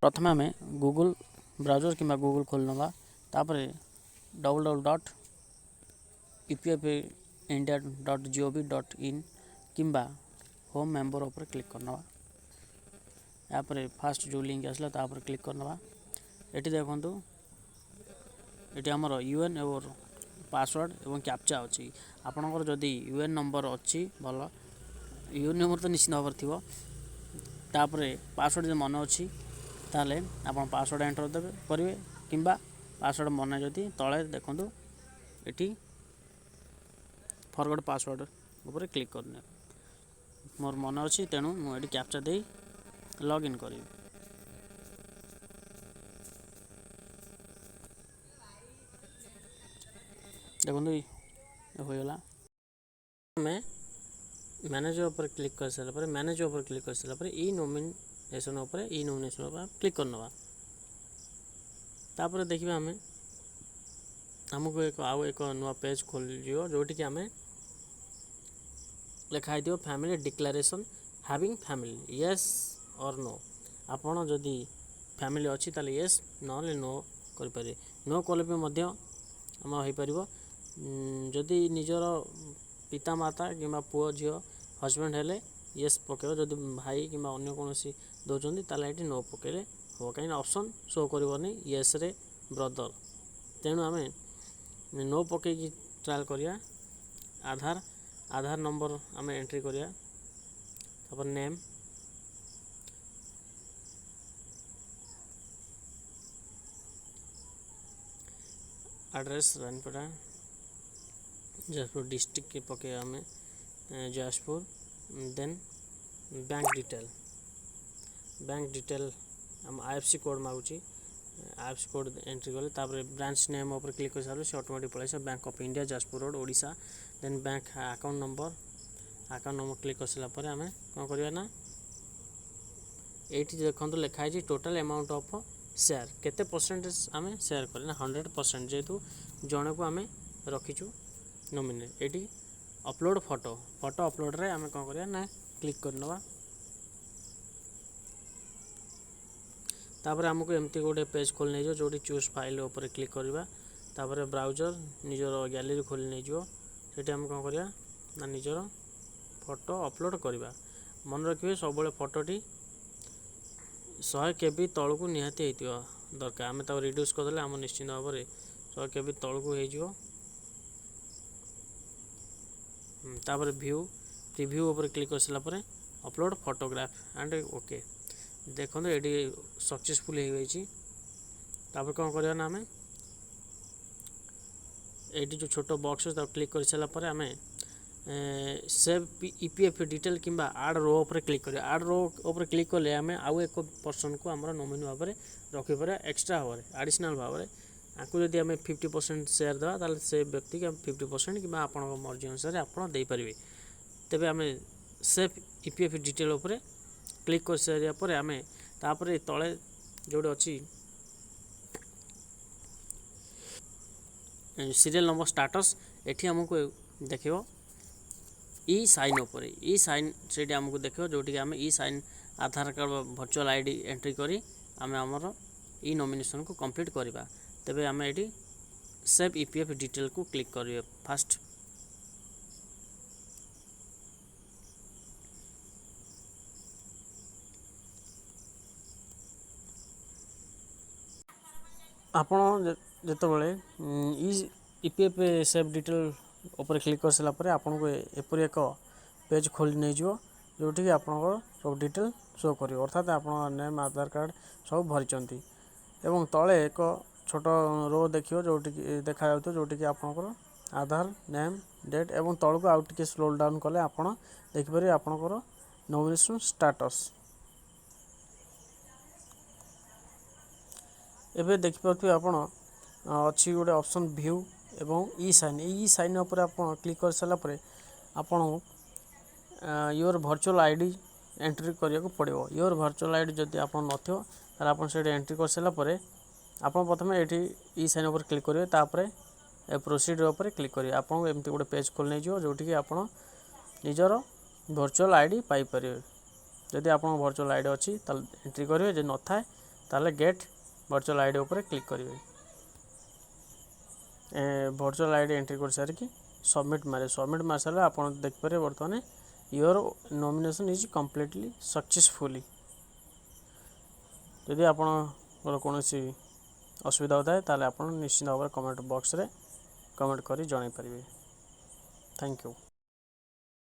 ପ୍ରଥମେ ଆମେ Google browser କିମ୍ବା ଗୁଗୁଲ୍ ଖୋଲି ନେବା। ତାପରେ ww.epfindia.gov.in କିମ୍ବା ହୋମ୍ ମେମ୍ବର ଉପରେ କ୍ଲିକ୍ କରିନେବା। ଏହାପରେ ଫାଷ୍ଟ ଯେଉଁ ଲିଙ୍କ୍ ଆସିଲା, ତା ଉପରେ କ୍ଲିକ୍ କରିନେବା। ଏଠି ଦେଖନ୍ତୁ, ଏଠି ଆମର ୟୁଏନ୍ ଏବଂ ପାସୱାର୍ଡ଼ ଏବଂ କ୍ୟାପଚା ଅଛି। ଆପଣଙ୍କର ଯଦି ୟୁଏନ୍ ନମ୍ବର ଅଛି, ଭଲ। ୟୁଏନ୍ ନମ୍ବର ତ ନିଶ୍ଚିତ ଭାବରେ ଥିବ। ତାପରେ ପାସୱାର୍ଡ଼ ଯଦି ମନେ ଅଛି, ତାହେଲେ ଆପଣ ପାସୱାର୍ଡ଼ ଏଣ୍ଟର ଦେବେ କରିବେ କିମ୍ବା ପାସୱାର୍ଡ଼ ମନେ ଯଦି, ତଳେ ଦେଖନ୍ତୁ, ଏଠି ଫରଗଟ୍ ପାସୱାର୍ଡ଼ ଉପରେ କ୍ଲିକ୍ କରିନେବେ। ମୋର ମନେ ଅଛି, ତେଣୁ ମୁଁ ଏଠି କ୍ୟାପଚା ଦେଇ ଲଗ୍ଇନ୍ କରିବି। ଦେଖନ୍ତୁ, ହୋଇଗଲା। ଆମେ ମ୍ୟାନେଜ୍ ଉପରେ କ୍ଲିକ୍ କରିସାରିଲା ପରେ, ମ୍ୟାନେଜ୍ ଉପରେ କ୍ଲିକ୍ କରିସାରିଲା ପରେ ଇ ନୋମିନେସନ୍ ଉପରେ କ୍ଲିକ୍ କରିନେବା। ତାପରେ ଦେଖିବା ଆମେ, ଆମକୁ ଏକ ଆଉ ଏକ ନୂଆ ପେଜ୍ ଖୋଲିଯିବ, ଯେଉଁଠିକି ଆମେ ଲେଖା ହେଇଥିବ "Family declaration, having family, yes or no"। ଆପଣ ଯଦି ଫ୍ୟାମିଲି ଅଛି, ତାହେଲେ ୟେସ୍, ନହେଲେ ନୋ କରିପାରିବେ। ନୋ କଲେ ବି ମଧ୍ୟ ଆମ ହେଇପାରିବ। ଯଦି ନିଜର ପିତାମାତା କିମ୍ବା ପୁଅ, ଝିଅ, ହଜବେଣ୍ଡ ହେଲେ ୟେସ୍ ପକାଇବ। ଯଦି ଭାଇ କିମ୍ବା ଅନ୍ୟ କୌଣସି ଦେଉଛନ୍ତି, ତାହେଲେ ଏଠି ନୋ ପକାଇଲେ ହେବ, କାହିଁକିନା ଅପସନ୍ ଶୋ କରିବନି ୟେସ୍ରେ ବ୍ରଦର। ତେଣୁ ଆମେ ନୋ ପକାଇକି ଟ୍ରାଏଲ୍ କରିବା। ଆଧାର ନମ୍ବର ଆମେ ଏଣ୍ଟ୍ରି କରିବା। ତାପରେ ନେମ୍, ଆଡ୍ରେସ୍, ରାନୀପଡ଼ା, ଯାଜପୁର ଡିଷ୍ଟ୍ରିକ୍ଟ ପକାଇବା ଆମେ ଯାଜପୁର। ଦେନ୍ ବ୍ୟାଙ୍କ ଡିଟେଲ୍ ଆମ ଆଇଏଫ୍ଏସସି କୋଡ଼୍ ମାଗୁଛି। ଆଇଏଫ୍ଏସସି କୋଡ଼୍ ଏଣ୍ଟ୍ରି କଲେ, ତାପରେ ବ୍ରାଞ୍ଚ ନେମ୍ ଉପରେ କ୍ଲିକ୍ କରିସାରିଲେ ସେ ଅଟୋମେଟିକ୍ ପଳେଇ ଆସିବ bank of India, Jajpur road, Odisha. Then bank account number click କରିସାରିଲା ପରେ ଆମେ କ'ଣ କରିବା ନା, ଏଇଠି ଦେଖନ୍ତୁ, ଲେଖା ହେଇଛି ଟୋଟାଲ୍ ଆମାଉଣ୍ଟ ଅଫ୍ ସେୟାର, କେତେ ପରସେଣ୍ଟେଜ୍ ଆମେ ସେୟାର କରିବା ନା, 100%, ଯେହେତୁ ଜଣକୁ ଆମେ ରଖିଛୁ ନୋମିନି। ଏଇଠି ଅପଲୋଡ଼ ଫଟୋ, ଫଟୋ ଅପଲୋଡ଼ରେ ଆମେ କ'ଣ କରିବା ନା, କ୍ଲିକ୍ କରିନେବା। ତାପରେ ଆମକୁ ଏମିତି ଗୋଟେ ପେଜ୍ ଖୋଲି ନେଇଯିବ, ଯେଉଁଠି ଚୁଜ୍ ଫାଇଲ୍ ଉପରେ କ୍ଲିକ୍ କରିବା। ତାପରେ ବ୍ରାଉଜର ନିଜର ଗ୍ୟାଲେରୀ ଖୋଲି ନେଇଯିବ। ସେଠି ଆମେ କ'ଣ କରିବା ନା, ନିଜର ଫଟୋ ଅପଲୋଡ଼ କରିବା। ମନେ ରଖିବେ, ସବୁବେଳେ ଫଟୋଟି 100 କେବି ତଳକୁ ନିହାତି ହେଇଥିବା ଦରକାର। ଆମେ ତାକୁ ରିଡ୍ୟୁସ୍ କରିଦେଲେ ଆମ ନିଶ୍ଚିନ୍ତ ଭାବରେ 100 କେବି ତଳକୁ ହେଇଯିବ। ତାପରେ ପ୍ରିଭ୍ୟୁ ଉପରେ କ୍ଲିକ୍ କରିସାରିଲା ପରେ ଅପଲୋଡ଼ ଫଟୋଗ୍ରାଫ ଆଣ୍ଡ ଓକେ। ଦେଖନ୍ତୁ, ଏଠି ସକ୍ସେସଫୁଲ୍ ହେଇଯାଇଛି। ତାପରେ କ'ଣ କରିବା ନା, ଆମେ ଏଇଠି ଯେଉଁ ଛୋଟ ବକ୍ସ ଅଛି, ତାକୁ କ୍ଲିକ୍ କରିସାରିଲା ପରେ ଆମେ ସେଭ୍ ଇପିଏଫ୍ ଡିଟେଲ୍ କିମ୍ବା ଆଡ଼୍ ରୋ ଉପରେ କ୍ଲିକ୍ କରିବା। ଆଡ଼୍ ରୋ ଉପରେ କ୍ଲିକ୍ କଲେ ଆମେ ଆଉ ଏକ ପର୍ସନକୁ ଆମର ନୋମିନି ଭାବରେ ରଖିପାରିବା, ଏକ୍ସଟ୍ରା ଭାବରେ, ଆଡ଼ିସନାଲ୍ ଭାବରେ। ଆକୁ ଯଦି ଆମେ 50% ସେୟାର ଦେବା, ତାହେଲେ ସେ ବ୍ୟକ୍ତିକି ଆମେ 50% କିମ୍ବା ଆପଣଙ୍କ ମର୍ଜି ଅନୁସାରେ ଆପଣ ଦେଇପାରିବେ। ତେବେ ଆମେ ସେଭ୍ ଇପିଏଫ୍ ଡିଟେଲ୍ ଉପରେ କ୍ଲିକ୍ କରିସାରିବା ପରେ ଆମେ ତାପରେ ତଳେ ଯେଉଁଠି ଅଛି ସିରିଏଲ୍ ନମ୍ବର ଷ୍ଟାଟସ୍, ଏଠି ଆମକୁ ଦେଖିବ ଇ ସାଇନ୍ ଉପରେ, ଇ ସାଇନ୍ ସେଇଠି ଆମକୁ ଦେଖିବ, ଯେଉଁଠିକି ଆମେ ଇ ସାଇନ୍ ଆଧାର କାର୍ଡ଼, ଭର୍ଚୁଆଲ୍ ଆଇଡ଼ି ଏଣ୍ଟ୍ରି କରି ଆମେ ଆମର ଇ ନୋମିନେସନ୍କୁ କମ୍ପ୍ଲିଟ୍ କରିବା। ତେବେ ଆମେ ଏଠି ସେଭ୍ ଇପିଏଫ୍ ଡିଟେଲ୍କୁ କ୍ଲିକ୍ କରିବା ଫାଷ୍ଟ। ଆପଣ ଯେତେବେଳେ ଇପିଏଫ୍ ସେଭ୍ ଡିଟେଲ୍ ଉପରେ କ୍ଲିକ୍ କରିସାରିଲା ପରେ ଆପଣଙ୍କୁ ଏପରି ଏକ ପେଜ୍ ଖୋଲି ନେଇଯିବ, ଯେଉଁଠିକି ଆପଣଙ୍କର ସବୁ ଡିଟେଲ୍ ଶୋ କରିବ, ଅର୍ଥାତ୍ ଆପଣ ନେମ୍, ଆଧାର କାର୍ଡ଼ ସବୁ ଭରିଛନ୍ତି ଏବଂ ତଳେ ଏକ ଛୋଟ ରୋ ଦେଖିବ, ଯେଉଁଠିକି ଦେଖାଯାଉଥିବ, ଯେଉଁଠିକି ଆପଣଙ୍କର ଆଧାର, ନେମ୍, ଡେଟ୍ ଏବଂ ତଳକୁ ଆଉ ଟିକେ ସ୍କ୍ରୋଲ୍ ଡାଉନ୍ କଲେ ଆପଣ ଦେଖିପାରିବେ ଆପଣଙ୍କର ନୋମିନେସନ୍ ଷ୍ଟାଟସ୍। ଏବେ ଦେଖିପାରୁଥିବେ ଆପଣ, ଅଛି ଗୋଟେ ଅପସନ୍ ଭ୍ୟୁ ଏବଂ ଇ ସାଇନ୍। ଏଇ ଇ ସାଇନ୍ ଉପରେ ଆପଣ କ୍ଲିକ୍ କରିସାରିଲା ପରେ ଆପଣ your virtual ID entry କରିବାକୁ ପଡ଼ିବ। Your virtual ID ଯଦି ଆପଣ ନଥିବ, ତାହେଲେ ଆପଣ ସେଇଠି ଏଣ୍ଟ୍ରି କରିସାରିଲା ପରେ ଆପଣ ପ୍ରଥମେ ଏଇଠି ଇ ସାଇନ୍ ଉପରେ କ୍ଲିକ୍ କରିବେ। ତାପରେ ପ୍ରୋସିଡ଼୍ ଉପରେ କ୍ଲିକ୍ କରିବେ। ଆପଣଙ୍କୁ ଏମିତି ଗୋଟେ ପେଜ୍ ଖୋଲି ନେଇଯିବ, ଯେଉଁଠିକି ଆପଣ ନିଜର ଭର୍ଚୁଆଲ୍ ଆଇଡ଼ି ପାଇପାରିବେ। ଯଦି ଆପଣଙ୍କ ଭର୍ଚୁଆଲ୍ ଆଇଡ଼ି ଅଛି, ତାହେଲେ ଏଣ୍ଟ୍ରି କରିବେ। ଯଦି ନଥାଏ, ତାହେଲେ ଗେଟ୍ ଭର୍ଚୁଆଲ୍ ଆଇଡ଼ି ଉପରେ କ୍ଲିକ୍ କରିବେ। ଭର୍ଚୁଆଲ୍ ଆଇଡ଼ି ଏଣ୍ଟ୍ରି କରିସାରିକି ସବମିଟ୍ ମାରିବେ। ସବମିଟ୍ ମାରି ସାରିଲେ ଆପଣ ଦେଖିପାରିବେ, ବର୍ତ୍ତମାନ your nomination is completely successfully। ଯଦି ଆପଣଙ୍କର କୌଣସି ଅସୁବିଧା ହେଉଥାଏ, ତାହେଲେ ଆପଣ ନିଶ୍ଚିତ ଭାବରେ କମେଣ୍ଟ ବକ୍ସରେ କମେଣ୍ଟ କରି ଜଣାଇ ପାରିବେ। Thank you.